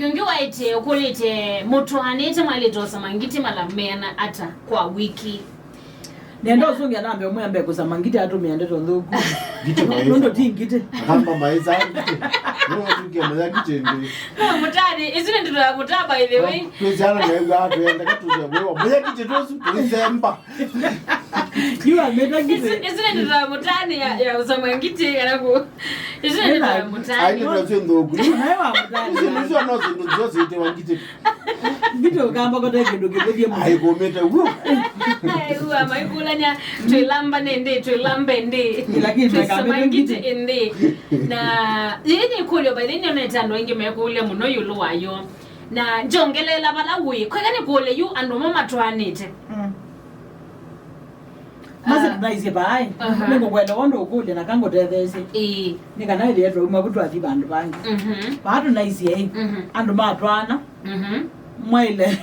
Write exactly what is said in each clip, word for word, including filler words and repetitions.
Kĩngĩ waĩtye ũkũlĩtye mũtwaanĩte mwaĩlĩte ũsama ngitĩ mala meana ata kwa wiki? Nenda ũsũngĩa nambe ũmwe ambe kũsama ngitĩ atũmĩa ndeto nthũku. Ngitĩ maĩsa. Nũndũ ti ngitĩ. Akamba maĩsa ngitĩ. Nũndũ tukia maya ngitĩ ndi. No, mũtani, isu nĩ ndeto ya mũtaa, by the way. Twĩsyana na ĩgwa atwenda katũsya wewa. Maya ngitĩ tũsu tũisemba. Yu ameta ngitĩ. Isu, isu nĩ ndeto ya mũtani ya, ya ũsama ngitĩ kana ku. Isu nĩ ndeto ya mũtani. Ai, ndeto sio nthũku. Nawe wa mũtani. Isu nĩsio no sindu sio site wa ngitĩ. Ngitĩ ũkamba kote kĩndũ kĩkũthie mũno. Ai, kũmĩte w'o. Ai, ua maikũlany'a, twĩlamba nĩ ndĩ, twĩlambe ndĩ. Lakini twĩsama ngitĩ ĩndĩ. Na yĩĩ nĩ kũlyo, by the way, nĩonete andũ aingĩ mekũlya mũno ĩũlũ wayo. Na njongelela vala wĩ, kweka nĩ kũlya yu andũ mo matwaanĩte. Mm. Masi tũnaisye vaaĩ, aha, nĩngũkwenda wondũ ũkũlya na kangũtetheesye. Ĩĩ. Nĩ kana ĩthĩe twauma vu twathi vandũ vangĩ. Mhm. Vaa tũnaisye ĩ, mhm, andũ matwaana, mhm, mwaile,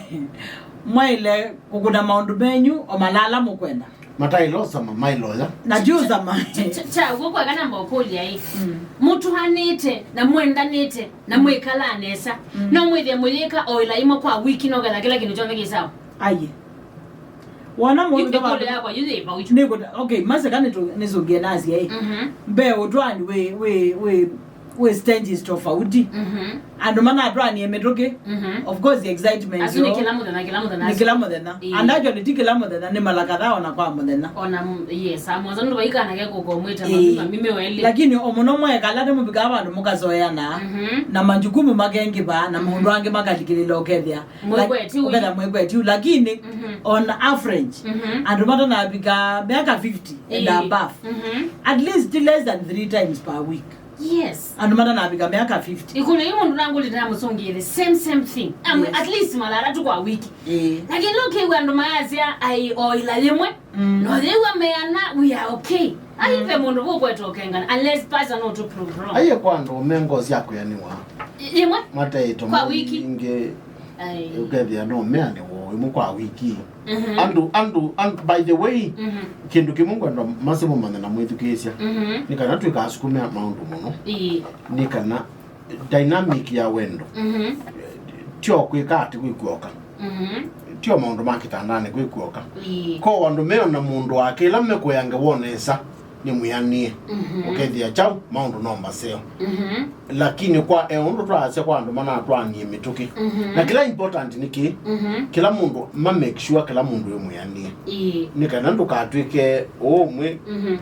mwaile kũkũna maũndũ menyu o malala mũkwenda. Mataĩle ũsama, mailoya. Na ti ũsama. Kya, kya, kya, ũguo kweka namba ũkũlya ĩ. Mm. Mũtwaanĩte na mwendanĩte na mwĩkalaa nesa. Mm. No mwĩthĩe mũyĩka o ĩla ĩmwe kwa wiki, no ketha kĩla kĩndũ kyonthe kĩ sawa. Aye. Wona mũndũ yu ĩkũlyo yakwa yu yĩ vau. Nĩkũta, okay, maseka nĩtũ-, nĩsũngie nasya ĩ. Mhm. Mbee ũtwaani wĩ, wĩ, wĩ, wĩ stages tofauti. Mhm. Andũ manatwaanie mĩtũkĩ. Mhm. Of course, excitement. Asu nĩ yo kĩla mũthenya, kĩla mũthenya. Nĩ kĩla mũthenya. Ĩĩ. And actually, ti kĩla mũthenya, nĩ mara kadhaa ona kwa mũthenya. Ona m-, yes, amwanza nũndũ vaikana kekũkomwĩta, ĩĩ, mami, mami mewa elĩ. Lakini o mũno mwekala nĩ mũvikaa vandũ mũkazoeana. Mhm. Na majukumu makengĩva, na maũndũ angĩ makalikĩlĩla ũkethĩa. Mwĩkweti ũi. Ũketha mwĩkweti ũi, lakini, mhm, on average, mhm, andũ matanavika myaka fifty and, ĩĩ, above, mhm, at least less than three times per week. Yes. Andũ matanavika myaka fifty. Ĩkũlyo yu mũndũ nangũlĩte namũsũngĩe the same, same thing. Am-, yes, at least mara atatũ kwa wiki. Ĩĩ. Lakini ũkĩw'a andũ mayasya, ai, o ĩla yĩmwe, mm, no yĩw'a meana, we are okay. Ai, mm, ve mũndũ vũkweta ũkengana, unless pastor no to prove wrong. Aiye kwa andũ mengo sya kwĩanĩwa. Ĩmwe? Mateĩto kwa wiki. Ingĩ. Ai. Ũkethĩa no meanĩwa ĩmwe kwa wiki. Mhm. Andũ, andũ, andũ, by the way, mhm, kĩndũ kĩmwe ngwenda masi mũmanye na mwĩthukĩĩsya. Mhm. Nĩ kana twĩkasukume maũndũ mũno. Ĩĩ. Nĩ kana dynamic ya wendo. Mhm. Tyo kwĩka atĩ kwĩkw'oka. Mhm. Tyo maũndũ ma kĩtandanĩ kwĩkw'oka. Ĩĩ. Ko andũ meona mũndũ wake ĩla mekũya ngewa nesa nĩ mwĩanĩe. Mhm. Ũkethĩa kyaũ maũndũ no maseo. Mhm. Lakini kwa e ũndũ twaasya kwa andũ manatwaanie mĩtũkĩ. Mhm. Na kĩla important nĩ kĩ, mhm, kĩla mũndũ ma make sure kĩla mũndũ wĩ mwĩanĩe. Ĩĩ. Nĩ kana ndũkatw'ĩke ũmwe, mhm,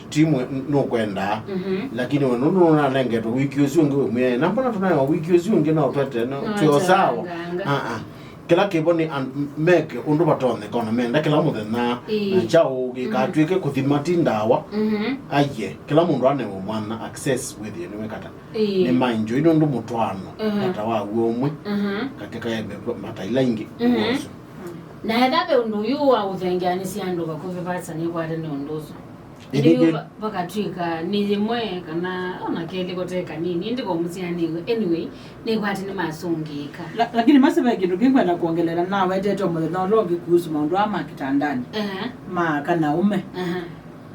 timu nũkwendaa. Mhm. Lakini we nũndũ nũnanengetwe wiki ũsu ũngĩ wĩ mwĩanĩe. Na mbona tũnaewa wiki ũsu ũngĩ no twete, no, no, twĩ o sawa. Aa. Kĩla kĩvo nĩ an-, meke ũndũ vatonyeka, ona menda kĩla mũthenya, ĩĩ, na kyaũ gĩkatw'ĩke kũthima ti ndawa. Mhm. Aiye, kĩla mũndũ anewe mwana access wĩthĩe nĩwekata. Ĩĩ. Nĩ ma enjoy nũndũ mũtwaano, mhm, vata wa w'o ũmwe, mhm, katĩ ka mata ila ingĩ. Mhm. Ũsu. Na etha ve ũndũ ũyũ wa ũthengeanĩsya andũ vakuvĩ vasa nĩkwate nĩ ũndũ ũsu. Ĩndĩ yu va-, vakatw'ĩka nĩ yĩmwe kana ona kelĩ kote kanini, ĩndĩ ko mũsianĩw'e. Anyway, nĩkwatĩ nĩmasũngĩĩka. La-, lakini masi ve kĩndũ kĩngwenda kwongelela, nawetete o mũthenya ũla ũngĩ kuhusu maũndũ aa ma kĩtandanĩ. Ehe. Ma aka na ũme. Ehe.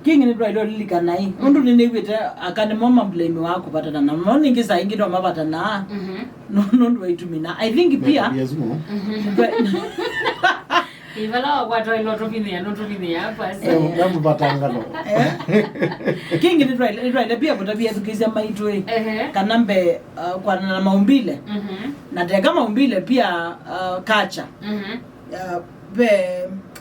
Kĩngĩ nĩtwaĩle ũlilikana ĩ, mm, ũndũ nĩnĩw'ĩte aka nĩmo mamblamiwa kũvatana na mo, ningĩ saa ingĩ no mavatanaa. Mhm. No, nũndũ wa itumi na I think pia. Yes, mũno. Mhm. Twa- Ĩvala wakwatwa ĩlo tũvithĩa, no tũvithĩa hapa, si? Eh, eh, mbatangano. Eh. Kĩngĩ nĩtwaĩle, nĩtwaĩle pia kũtavia ethukĩĩsya maitũ ĩ. Ehe. Kana mbee, uh, kwana na maumbile. Mhm. Na teka maumbile pia, uh, culture. Mhm. Uh, ve,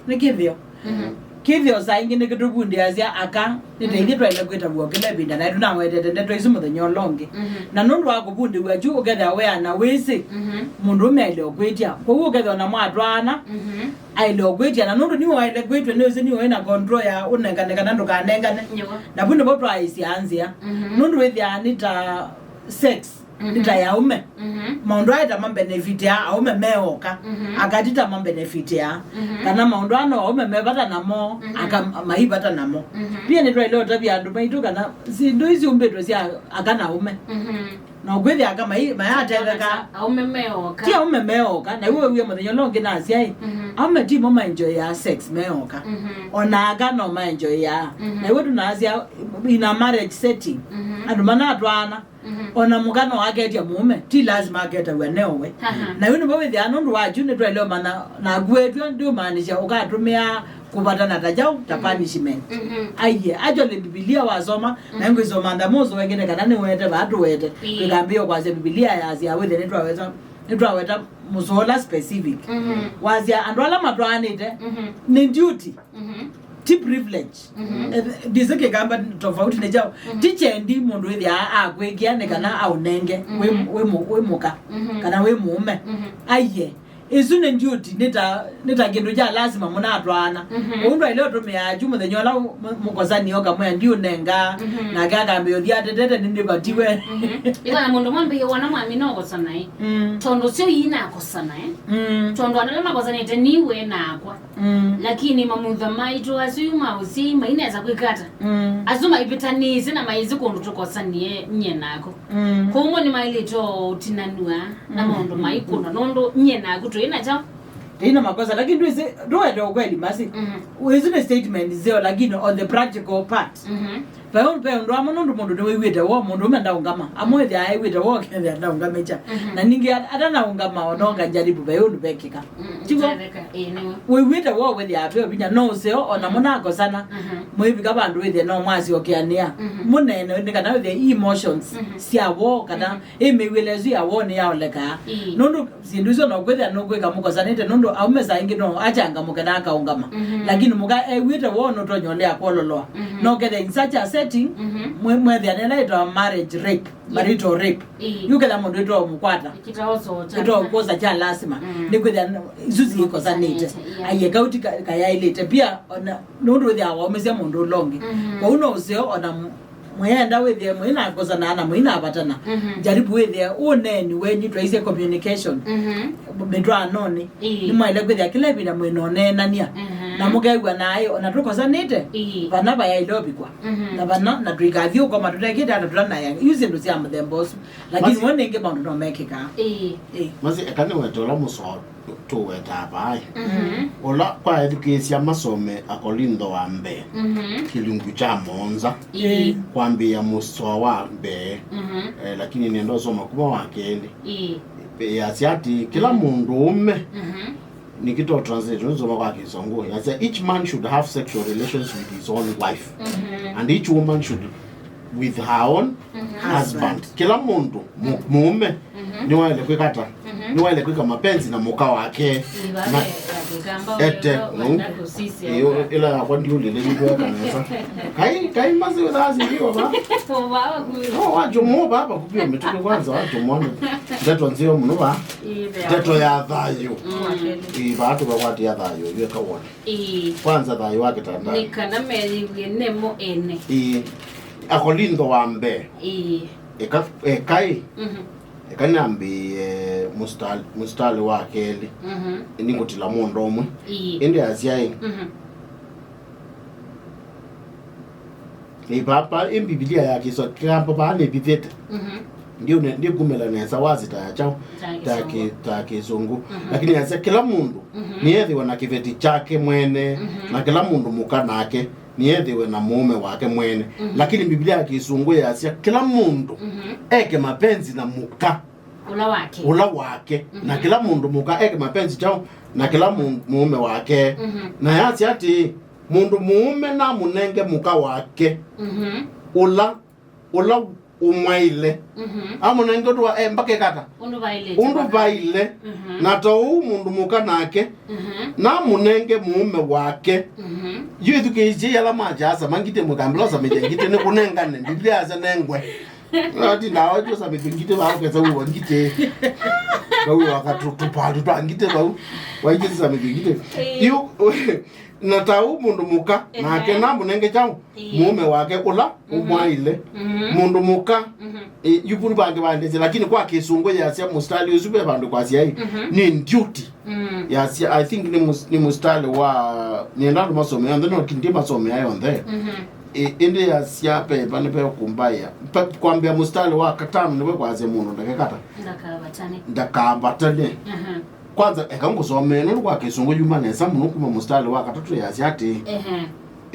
nĩ kĩthĩo. Mhm. Kĩthĩo saa ingĩ nĩkĩtũvundĩasya aka, nĩ ta ithyĩ twaĩle kwĩtavw'a o kĩla ĩvinda, na nĩtũnawetete ndeto isu mũthenya ũla ũngĩ. Mhm. Na nũndũ wa kũvundĩw'a kyu, ũkethĩa weana wĩsĩ, mhm, mũndũũme aĩle o kwĩtya. Kwoou ũkethĩa ona mwatwaana, mhm, aĩle o kwĩtya, na nũndũ nĩwe waĩle kwĩtya, nĩwĩsĩ nĩwe wĩ na control ya ũnengane kana ndũkanengane. Nĩw'o. Na vu nĩvo twaaĩsyaa nzĩa. Mhm. Nũndũ wĩthĩaa nĩ ta sex. Mhm. Nĩ ta ya aũme. Mhm. Maũndũ aya ta mambenefitia aũme me oka. Mhm. Aka ti ta mambenefitia. Mhm. Kana maũndũ aa no aũme me vata namo, mhm, aka mai vata namo. Mhm. Pia nĩtwaĩle ũtavya andũ maitũ kana syĩndũ ii syũmbĩtwe sya aka na aũme. Mhm. Na ũkwĩthĩa aka mai, mayatetheka. Aũme me oka. Ti aũme me oka. Na iwe wĩw'e mũthenya ũla ũngĩ nasya ĩ, mhm, aũme ti mo maenjoyaa sex me oka. Mhm. Ona aka no maenjoyaa. Mhm. Na iwe tũnasya in a marriage setting, mhm, andũ manatwaana. Mhm. Ona mũka no aketya mũũme, ti lazima aketaw'a newe. Aha. Na yu nĩvo wĩthĩaa nũndũ wa kyu nĩtwaĩle ũmanya, naku wĩtw'a ndĩũmaanisya ũkatũmĩa kũvatana ta kyaũ, ta, mhm, punishment. Mhm. Aiye, actually Bibilia wasoma, na, mhm, ngwĩsoma ntha mũsũa ĩngĩ nĩ kana nĩwete vaa tũwete. Ĩĩ. Tũkambĩĩa kwasya Bibilia yasya wĩthĩa nĩtwaweta, nĩtwaweta mũsoa ũla specific. Mhm. Wasya andũ ala matwaanĩte, mhm, nĩ duty. Mhm. Ti privilege. Mhm. Eh, ndĩsĩ kĩkamba tofauti nĩ kyaũ. Mhm. Ti kyendi mũndũ wĩthĩaa akwĩkĩa nĩ kana, mhm, aũnenge, mhm, wĩ, wĩ mũ-, wĩ mũka, mhm, kana wĩ mũũme. Mhm. Aiye. Ĩsu nĩ duty, nĩ ta, nĩ ta kĩndũ kya lasima mũnatwaana. Mhm. Ũu ndwaĩle ũtũmĩaa kyu mũthenya ũla mũ-, mũkosanie ũkamwĩa ndiũnenga, mhm, nake akambĩa ũthi atetete nĩnĩvatiwe. Mhm. Ĩkona mũndũ mwambĩie wona mwami no ũkosana ĩ. Mm. Tondũ syo ii nakosana ĩ. Mm. Tondũ andũ ala makosanĩte niwe nakwa. Mm. Lakini mamutha maitũ asu yu ma ũsyai mainesa kwĩka ata? Mm. Asu maivĩtanĩĩsye na maĩsĩ kũndũ tũkosanie nyie naku. Mm. Kwoou mo nĩmaĩlĩte o ũtinanw'a na, mm, maũndũ maikũna nũndũ nyie naku tũi na kyaũ? Tũi na makosa, lakini ndwĩsĩ, ndũwete ũkweli masi. Mm. Wĩsĩ nĩ statement nzeo, lakini on the practical part. Mhm. Ve ũndũ, ve ũndũ amwe nũndũ mũndũ nĩwĩw'ĩte woo, mũndũ ũme ndaũngama. Amwe ethĩa aĩw'ĩte woo, kethĩa ndaũngamĩkya. Mhm. Na ningĩ at-, atanaũngama, ona, mhm, ũkajaribu, ve ũndũ vekĩka. Mm, tiguo? Ĩĩ, nĩw'o. Wĩw'ĩte woo wĩthĩaa ve vinya, no ũseo, ona, mhm, mũnakosana, mhm, mwĩvika vandũ wĩthĩe no mwasyokeanĩa. Mhm. Mũneene, nĩ kana wĩthĩe emotions, mhm, sya woo, kana, mhm, ĩ mĩw'ĩle ĩsu ya woo nĩyaolekaa. Ĩĩ. Nũndũ syĩndũ isu no kwĩthĩa nũkwĩka mũkosanĩte, nũndũ aume saa ingĩ no achangamũke na akaũngama. Mhm. Lakini mũka ew'ĩte woo nũtonya ũlea kwololoa. Mhm. No kethe in such a setting, mhm, mwe-, mwethĩa nĩla ĩtawa marriage rape, yeah, marital rape. Ĩĩ. Yu ketha mũndũ ĩtoa mũkwata. Ĩkĩtawa ũsoo kya ĩtoa kwosa kya lasima. Mm. Nĩ kwĩthĩa n-, isu syĩkosanĩte. Yeah. Aiye, kau ti ka-, kayaĩlĩte. Pia, ona, nũndũ wĩthĩawa waumĩsya mũndũ ũla ũngĩ. Mhm. Kwoou no ũseo, ona m-, mwĩenda wĩthĩe mũinakosanaa na mũinavatana. Mhm. Jaribu wĩthĩe ũneeni wenyu, twaisye communication. Mhm. Mĩtwaanonĩ. Ĩĩ. Nĩmwaĩle kwĩthĩa kĩla ĩvinda mwĩnoneenania. Mhm. Na mũkew'a naĩ, ona tũkosanĩte, ĩĩ, vana vayaĩle ũvikwa. Mhm. Na vana, na tũikathi ũkoma tũtekĩte ata tũtanaya. Yu syĩndũ sya mũthemba ũsu. Lakini masi- we nĩngĩ maũndũ no mekĩkaa. Ĩĩ. Ĩĩ. Masi, eka nĩwete ũla mũsoa tũwetaa vaa. Mhm. Ũla kwaethukĩĩsya masome Akolintho wa mbee, mhm, kĩlungu kya mũonza, ĩĩ, kwambĩĩa mũsoa wa mbee. Mhm. Eh, lakini nĩenda ũsoma kuma wa kelĩ. Ĩĩ. Yasya atĩ, kĩla, mhm, mũndũũme, mhm, nĩkĩto translate, nĩsoma kwa Kĩsũngũ. Yasya, "Each man should have sexual relations with his own wife, mhm, and each woman should with her own, mhm, husband." Husband. Kĩla mũndũ, mũ-, mũũme, mhm, nĩwaĩle kwĩka ata? Mhm. Nĩwaĩle kwĩka mapenzi na mũka wake. Ĩĩ, na vave ya Kĩkamba ete, ũyũ, no? Wenda kũsisya. Ĩĩ, ũka. Ĩla yakwa ndiũlile nĩkweka nesa. Kai, kai masi wĩthaa siliwa va? Ũvaa waku. No, wajomwa va vakuvio mĩtũkĩ kwanza, wajomwa ndeto nzeo mũno va. Ĩĩ, ndeto ya thayũ. Mm. Ĩĩ, va tũkakwatia thayũ, yeka wone. Ĩĩ. Kwanza thayũ wa kĩtanda. Nĩ kana meyĩw'e nemo ene. Ĩĩ. Akolintho wa mbee. Ĩĩ. Eka, eka ĩ. Mhm. Eka nambĩĩe mũstali, mũstali wa kelĩ. Mhm. Nĩngũtila mũndũ ũmwe. Ĩĩ. Ĩndĩ asya ĩ. Mhm. Ĩ papa, ĩ Mbivilia ya Kĩswa-, Kĩkamba vaa nĩvithĩte. Mhm. Ndiũne-, ndikumĩla nesa wasita ya kyaũ, ta ta Kĩ-, Kĩsũngũ. Ta Kĩsũngũ. Mhm. Lakini yasya kĩla mũndũ, mhm, nĩethĩwe na kĩveti kyake mwene, mhm, na kĩla mũndũ mũka nake nĩethĩwe na mũũme wake mwene. Mhm. Lakini Mbivilia ya Kĩsũngũ yasya kĩla mũndũ, mhm, eke mapenzi na mũka ũla wake. Ũla wake. Na, mhm, kĩla mũndũ mũka eke mapenzi kyaũ na kĩla mũ-, mũũme wake. Mhm. Na yasya atĩĩ, mũndũ mũũme namũnenge mũka wake, mhm, ũla, ũla ũmwaĩle. Mhm. Amũnenge ũndũ wa, eh, mbakekata. Ũndũ vaĩlĩte. Ũndũ vaĩle. Mhm. Na ta ũu mũndũ mũka nake, mhm, namũnenge mũũme wake. Mhm. Yu ĩthukĩĩsye ala makyaasa mangitĩ mũkambĩla ũsamĩthya ngitĩ nĩ kũnengane. Biblia yasya nengwe. Ati ndawa ĩtũsamĩthya ngitĩ vau kesa uwa ngitĩ. Vau waka tũ-, tũpandu twa ngitĩ vau. Waingĩ tũsamĩthya ngitĩ. Ĩĩ. Yu, na ta ũu mũndũ mũka, ehe, nake namũnenge kyaũ? Ĩĩ. Mũũme wake ũla, mhm, ũmwaĩle. Mhm. Mũndũ mũka, mhm, ĩ, yu vu nĩ vangĩ vaendesye, lakini kwa Kĩsũngũ yasya mũstali ũsu ve vandũ kwasya ĩ, mhm, nĩ duty. Mm. Yasya, I think nĩ mus-, nĩ mũstali wa, nĩenda andũ masome yonthe, no lakini ndimasomea yonthe. Mhm. Ĩ, ĩndĩ yasya veva nĩvekũmbaĩa. Pe-, kwambĩa mũstali wa katano nĩwe kwasya mũndũ ndakekata. Ndakavatane. Ndakavatane. Mhm. Kwanza, eka ngũsomee, nũndũ kwa Kĩsũngũ yuma nesa mũno kuma mũstali wa katatũ yasya atĩĩ, ehe,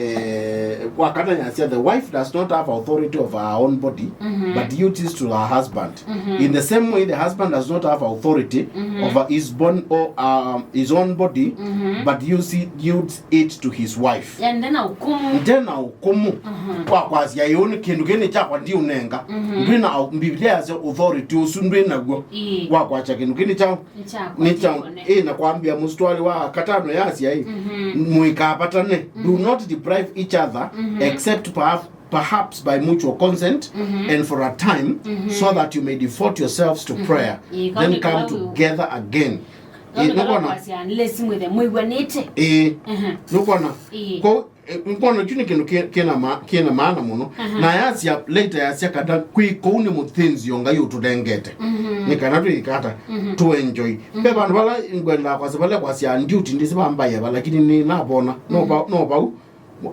Eh, kwa kana yasya, the wife does not have authority over her own body, but duties to her husband. In the same way, the husband does not have authority over his, bon, or, um, his own body, but duties it to his wife. Yani ndena ũkũmũ. Ndena ũkũmũ wa kwasya, ĩũ nĩ kĩndũ kĩĩ nĩ kyakwa, ndiũnenga. Ndwĩna au-, Biblia yasya authority ũsu ndwĩnaw'o wa kwasya kĩndũ kĩĩ nĩ kyaũ. Nĩ kyaũ. Ĩ, na kwambĩa mũstari wa katano yasya ĩ, mũikapatane. Do not deprive each other except perhaps, perhaps by mutual consent and for a time, so that you may devote yourselves to prayer, then come together again. Ĩ, nũkwona? Nĩkwona. Ĩ, nũkwona? Ĩ. Kwoou, ĩ, nũkwona kyu nĩ kĩndũ kĩ- kĩna ma- kĩna maana mũno. Na yasya later, yasya kana kwĩ kũu nĩ mũthĩnzĩo Ngai ũtũnengete. Nĩ kana twĩkata, tũenjoy. Ve vandũ vala ngwendaa kwasya, vala kwasya duty, ndĩsĩ vambaĩa va, lakini nĩ navona. No vau, no vau.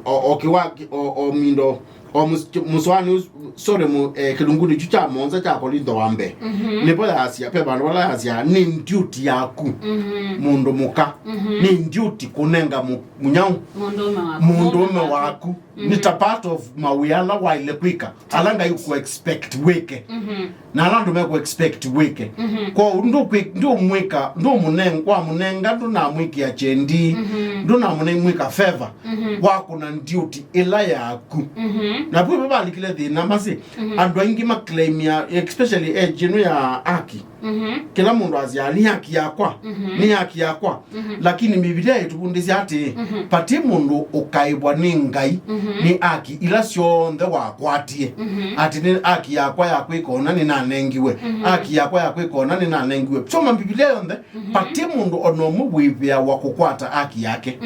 O, o kĩwa, o, o mindo, o mũs- mũsoani ũsu, sorry, mu- eh, kĩlungunĩ kyu kya mũonza kya Korintho wa mbee. Nĩvo yasya, ve vandũ vala yasya nĩ duty yaku mũndũ mũka. Nĩ duty kũnenga mũ- mũnyaũ mũndũũme waku. Mũndũũme waku. Nĩ ta part of mawĩa ala waĩle kwĩka, ala Ngai ũkũ expect wĩke. Na ala andũ mekũ expect wĩke. Kwoou ndũkwĩ- ndũmwĩka, ndũmũnenga, wamũnenga, ndũnamwĩkĩa kyendi, ndũnamũnenga mwĩka favor, wakũna duty ĩla yaku. Na vu valikile thĩna masi, andũ aingĩ maclaimia, especially age ĩno ya aki. Kĩla mũndũ asyaa, "Nĩ haki yakwa, nĩ haki yakwa." Lakini Mbivilia ĩtũvundĩsya atĩĩ, vati mũndũ ũkaĩvwa nĩ Ngai nĩ haki ila syonthe wakwatie. Atĩ nĩ haki yakwa ya kwĩka ũna nĩnanengiwe, haki yakwa ya kwĩka ũna nĩnanengiwe. Soma Mbivilia yonthe, vati mũndũ o na ũmwe wĩvĩawa kũkwata haki yake.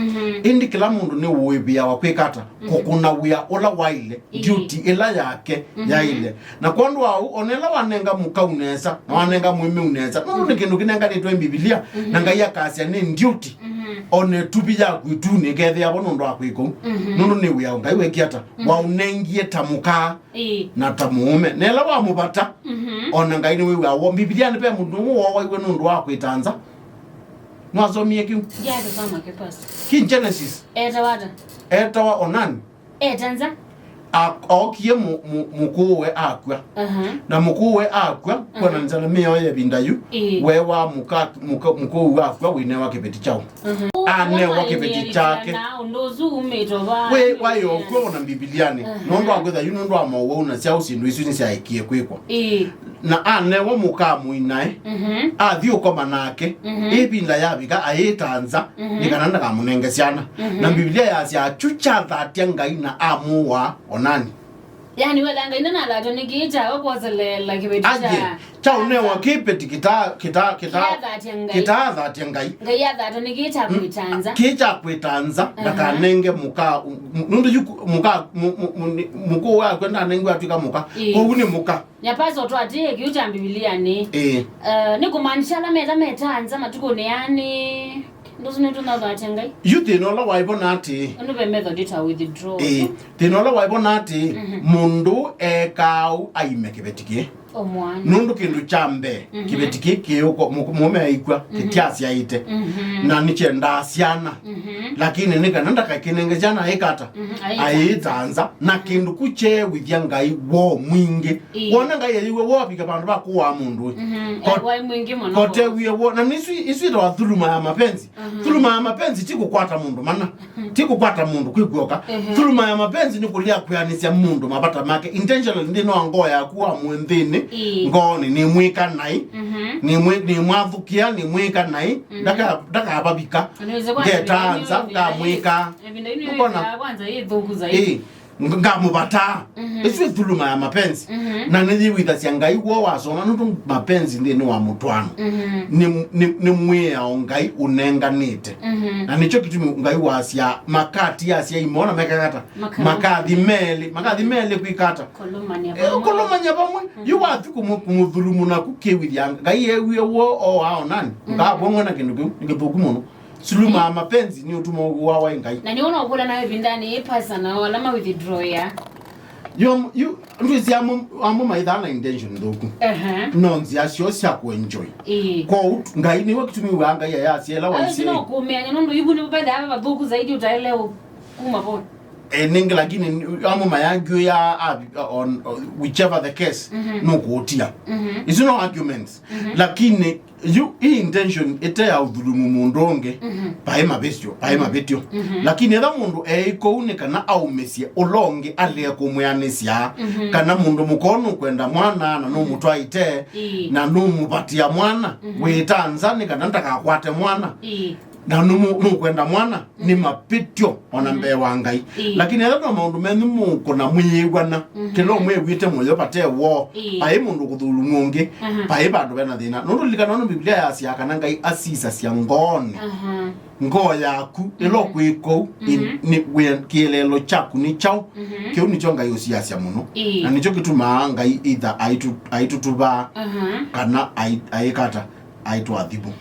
Ĩndĩ kĩla mũndũ nĩwĩvĩawa kwĩka ata? Kũkũna wĩa ũla waĩle, duty ĩla yake yaĩle. Na kwondũ wa ũu, o na ĩla wanenga mũkau nesa, na wanenga mũĩmĩu nesa, nũndũ nĩ kĩndũ kĩnenganĩtwe Mbivilia, na Ngai akasya nĩ duty, o na ĩtuvi yaku ĩtunĩ ĩkethĩa vo nũndũ wa kwĩka ũu. Nũndũ nĩ wĩa Ngai wekie ata? Waũnengie ta mũka na ta mũũme. Na ĩla wamũvata, o na Ngai nĩwĩw'aa woo. Mbivilianĩ ve mũndũ ũmwe woowaiwe nũndũ wa kwĩta nza. Nĩwasomie kĩu? Ndiakĩsoma kĩ, Pastor. Ki Genesis. Etawa ata? Etawa Onani. Eta nza. A- ookie mũ- mũ- mũkũũwe akw'a. Aha. Na mũkũũwe akw'a, kwonanĩsya na mĩao ya ĩvinda yu, ĩĩ, we wa mũka- mũka- mũkũũwe akw'a wĩnewa kĩveti kyaũ? Aha. Anewa kĩveti kyake. Na ũndũ ũsu umĩte va? We waĩ okw'a ona Mbivilianĩ. Aha. Nũndũ wa kwĩtha yu, nũndũ wa mowau na syaũ, syĩndũ isu nĩsyaekie kwĩkwa. Ĩĩ. Na anewa mũka mũinae, mhm, athi ũkoma nake, mhm, ĩvinda yavika ayĩta nza, mhm, nĩ kana ndakamũnenge syana. Mhm. Na Mbivilia yasya kyu kyathatya Ngai na amũaa Onani. Yani, wetha Ngai ndanathatwa nĩ kĩĩ kyawe kwoseleela kĩveti kya, kyaũnewa kĩveti kita- kita- kita- kĩtathatya Ngai. Kĩtathatya Ngai. Ngai athatwa nĩ kĩĩ kya kwĩta nza. Kĩĩ kya kwĩta nza, aha, ndakanenge mũka, nũndũ yu mũka, mũ- mũ- mũ- nĩ- mũkũũ wakwa ndanengiwe atw'ĩka mũka. Ĩĩ. Kwoou nĩ mũka. Nyapasa ũtwatĩĩe kĩu kya Mbivilianĩ. Ĩĩ. Eh, nĩ kũmaanisha ala meta meta nza matukũnĩ aa nĩ ndũsu nĩtũnathatya Ngai? Yu thĩna ũla waĩ vo na atĩĩ. Ũndũ ve method ĩta withdraw. Ĩĩ. Thĩna ũla waĩ vo na atĩĩ, mhm, mũndũ ekaa ũu aime kĩveti kĩĩ. O mwana. Nũndũ kĩndũ kya mbee, mhm, kĩveti kĩĩ kĩũko, mũ- mũũme aikw'a, mhm, kĩtyasyaĩte. Mhm. Na nĩkyendaa syana. Mhm. Lakini nĩ kana ndakakĩnenge syana aikata. Mhm, ayĩta. Ayĩta nza. Na kĩndũ ku kyeew'ĩthya Ngai woo mwingĩ. Ĩĩ. Wona Ngai ayĩw'a woo avika vandũ va kũaa mũndũ. Mhm. Kot- waĩ mwingĩ mũno. Kotewie woo. Na nĩsu isu itawa thuluma ya mapenzi. Mhm. Thuluma ya mapenzi ti kũkwata mũndũ mana. Mhm. Ti kũkwata mũndũ kwĩ kw'oka. Mhm. Thuluma ya mapenzi nĩ kũlea kwĩanĩsya mũndũ mavata make. Intentionally nthĩnĩ wa ngoo yaku wa mwĩ nthĩnĩ. Ĩĩ. Ngoonĩ nĩmwĩka naĩ. Mhm. Nĩmwĩ- nĩmwathũkĩa, nĩmwĩka naĩ. Mhm. Ndaka- ndakavavika. Ngetaa nza, ngamwĩka. Ĩvinda yu nĩ kwanza yĩ thũku zaidi. Ĩĩ. Ng- ngamũvataa. Mhm. Ĩsu ĩthuluma ya mapenzi. Mhm. Na nĩyĩwĩthasya Ngai woo wasoma nũndũ mapenzi nthĩnĩ wa mũtwaano. Mhm. Nĩ, nĩ, nĩ mwĩao Ngai ũnenganĩte. Mhm. Na nĩkyo kĩtumi Ngai wasya makati asyai moo na mekakata. Makathi melĩ, makathi melĩ kwĩkata. Kũlũmany'a vamwe. Eh, kũlũmany'a vamwe. Mhm. Yu wathi kũmũ- kũmũthulumu naku kĩwĩthya Ngai ewie woo o wa Onani. Mhm. Ngavong'we na kĩndũ kĩu, nĩ kĩthũku mũno. Thuluma ya mapenzi nĩ ũtuma ũw'o wa Ngai. Na nĩwona ũkũla nayo ĩvindanĩ yĩ pasa nao ala ma withdrawĩa. Yu, yu, ndwĩsĩ amwe, amwe maithaa na intention nthũku. Ehe. No nzĩa syoo sya kũenjoy. Ĩĩ. Kwoou Ngai nĩwe kĩtumi wa Ngai ayasya ĩla waisye. Ayo sino kumĩanya nũndũ ivu nĩvo pethaa vathũku zaidi ũtaĩle kuma vo. Eh, nĩngĩ, lakini amwe mayangiũya on, on whichever the case, nũkũũtia. Isu no arguments. Lakini yu, ĩ intention ĩte ya ũthulumu mũndũ ũngĩ, paĩ mavĩtyo, paĩ mavĩtyo. Lakini etha mũndũ eĩ kũu nĩ kana aumĩsye ũla ũngĩ alee kũmwĩanĩsya, kana mũndũ mũka nũkwenda mwana na nũmũtwaĩte, na nũmũvatĩa mwana, wĩta nza nĩ kana ndakakwate mwana, na nũmũ-, nũkwenda mwana, nĩ mavĩtyo ona mbee wa Ngai. Lakini etha no maũndũ menyu mũkũna mwĩĩw'ana, kĩla ũmwe ew'ĩte mũyo vate woo, paĩ mũndũ kũthulumwa ũngĩ, paĩ vandũ vena thĩna. Nũndũ lilikana ũndũ Biblia yasyaa kana Ngai asisasya ngoonĩ. Ngoo yaku, ĩla ũkwĩka ũu, ĩ-, nĩ wĩa-, kĩeleelo kyaku nĩ kyaũ? Kĩu nĩkyo Ngai ũsiasya mũno. Na nĩkyo kĩtumaa Ngai either aitũ-, aitũtũvaa, kana ai-, aĩkata, aitũathimũ.